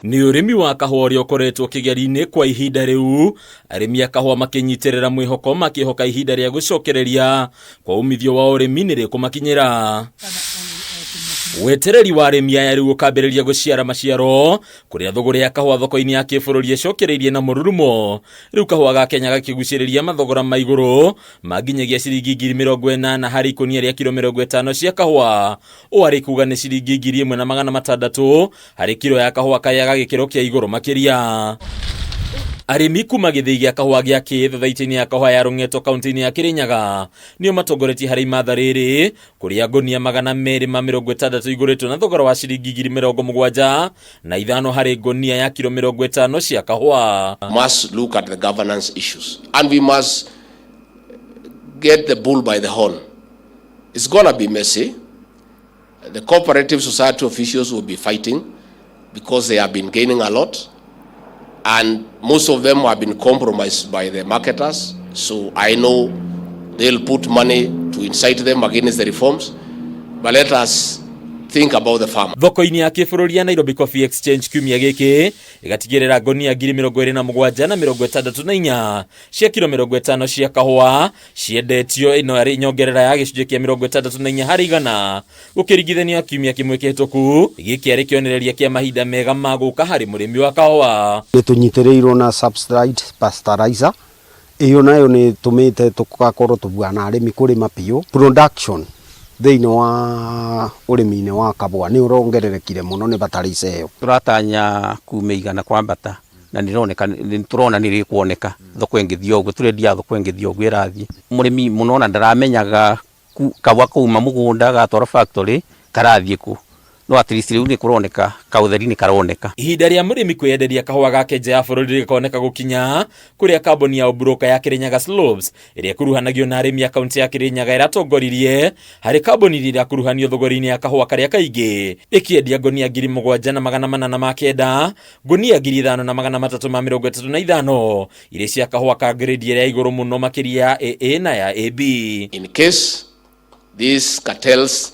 Nĩ ũrĩmi wa kahũa ũrĩa ũkoretwo kĩgeri-inĩ kwa ihinda rĩu, arĩmi a kahũa makĩnyitĩrĩra mwĩhoko makĩhoka ihinda rĩa gũcokereria kwa umithio wa ũrĩmi nĩ rĩkũmakinyĩra. Wetereri wa arĩmi aya rĩu ũkambĩrĩria gũciara maciaro kũrĩa thũgũrĩ ya kahũa thoko-inĩ ya kĩbũrũri ĩcokereirie na mũrurumo. Rĩu kahũa ga Kenya gakĩgucĩrĩria mathogora ma igũrũ ma nginyagia ciringi 80,000 harĩ ikũnia rĩa kiro 50 cia kahũa. Ũũ arĩ kuga nĩ ciringi 1,600 harĩ kiro ya kahũa karĩa ga gĩkĩro kĩa igũrũ makĩria. Arĩmi kuma gĩthĩi gĩa kahũa gĩa kĩ thothaitĩ-inĩ ya kahũa ya Rũng'eto kaunti-inĩ ya Kĩrĩnyaga nĩo matongoretie harĩ imatha rĩrĩ kũrĩa ngonia 260 igũrĩtwo na thogora wa ciringi 75,000 harĩ ngonia ya kiro 50 cia kahũa. Must look at the governance issues and we must get the bull by the horn. It's gonna be messy. The cooperative society officials will be fighting because they have been gaining a lot and most of them have been compromised by the marketers. So I know they'll put money to incite them against the reforms. But let us think about the farmer. Thoko-inĩ ya kĩbũrũri ya Nairobi Coffee Exchange kiumia gĩkĩ ĩgatigĩrĩra ngonia 27,064 cia kiro 50 cia kahũa ciendetio, ĩno arĩ nyongerera ya gĩcunjĩ kĩa 64 harĩ igana gũkĩringithanio kiumia kĩmwe kĩhĩtũku. Gĩkĩ arĩ kĩonereria kĩa mahinda mega ma gũka harĩ mũrĩmi wa kahũa. Nĩ tũnyitĩrĩirwo na subsidized fertilizer, ĩyo nayo nĩ ĩtũmĩte tũgakorwo tũbuana arĩmi kũrĩma biũ. Production thĩinĩ wa ũrĩmi-inĩ wa kahũa nĩ ũrongererekire mũno nĩ fertilizer ĩyo. Tũratanya kuma 100 kwambata na nĩroneka nĩtũrona nĩ rĩkuoneka thoko ĩngĩthiĩ ũguo tũrendia, thoko ĩngĩthiĩ ũguo ĩrathiĩ. Mũrĩmi mũno ona ndaramenyaga kahũa kauma mũgũnda gatwarwo factory karathiĩ kũ, no at least rĩu nĩ kũroneka kaũtheri nĩ karoneka. Ihinda rĩa mũrĩmi kwĩyenderia kahũa gake nja ya bũrũri rĩkoneka gũkinya kũrĩa kambuni ya ũmburoka ya Kirinyaga Slopes ĩrĩa ĩkuruhanagio na arĩmi a kaunti ya Kirinyaga ĩratongoririe harĩ kambuni iria irakuruhanio thogora-inĩ ya kahũa karĩa kaingĩ, ĩkĩendia ngonia 7,409, ngonia 5,335 irĩ cia kahũa ka grade ĩrĩa ya igũrũ mũno makĩria ya AA na ya AB. In case these cartels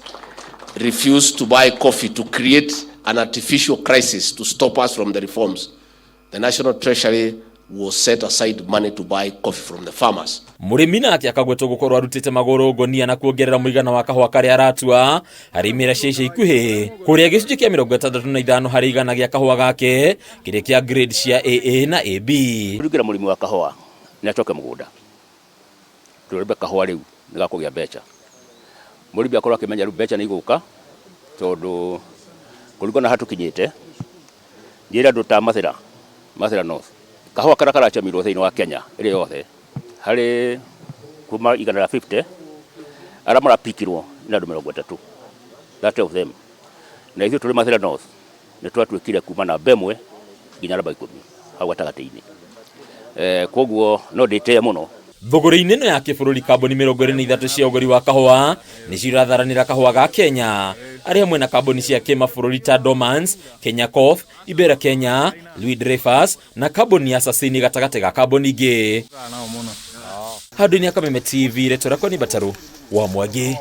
refuse to buy coffee to create an artificial crisis to stop us from the reforms, the National Treasury will set aside money to buy coffee from the farmers. Mũrĩmi nake akagwetwo gũkorwo arutĩte magũrũ ngonia na kuongerera mũigana wa kahũa karĩa aratua harĩ imera cia ica ikuhĩ, kũrĩa gĩcunjĩ kĩa 65 harĩ igana gĩa kahũa gake kĩrĩ kĩa grade cia AA na AB. Kũringĩra mũrĩmi wa kahũa nĩ acoke mũgũnda tũrĩme kahũa, rĩu nĩ gakũgĩa mbeca. Mũrĩmi akorwo akĩmenya rĩu mbeca nĩ igũka, tondũ kũringana na haha tũkinyĩte njĩra andũ ta Mathĩra, Mathĩra North, kahũa karĩa karacamirwo thĩinĩ wa Kenya ĩrĩ yothe harĩ kuma 150 arĩa marapikirwo nĩ andũ 30, 30 of them, na ithuĩ tũrĩ Mathĩra North nĩ twatuĩkire kuma namba 1 nginya namba 10 hau gatagatĩ-inĩ. Koguo no ndĩtĩe mũno. Thũgũrĩ-inĩ ĩno ya kĩbũrũri, kambuni 23 cia ũgũri wa kahũa nĩcio iratharanĩra kahũa ga Kenya, arĩ hamwe na kambuni cia kĩmabũrũri ta Dormans, Kenya Coffee, Ibera Kenya, Louis Dreyfus na kambuni ya Sasini gatagatĩ ga kambuni ingĩ. Handũ-inĩ ya Kameme TV, rĩtwa rĩakwa nĩ Mbatarũ wa Mwangi.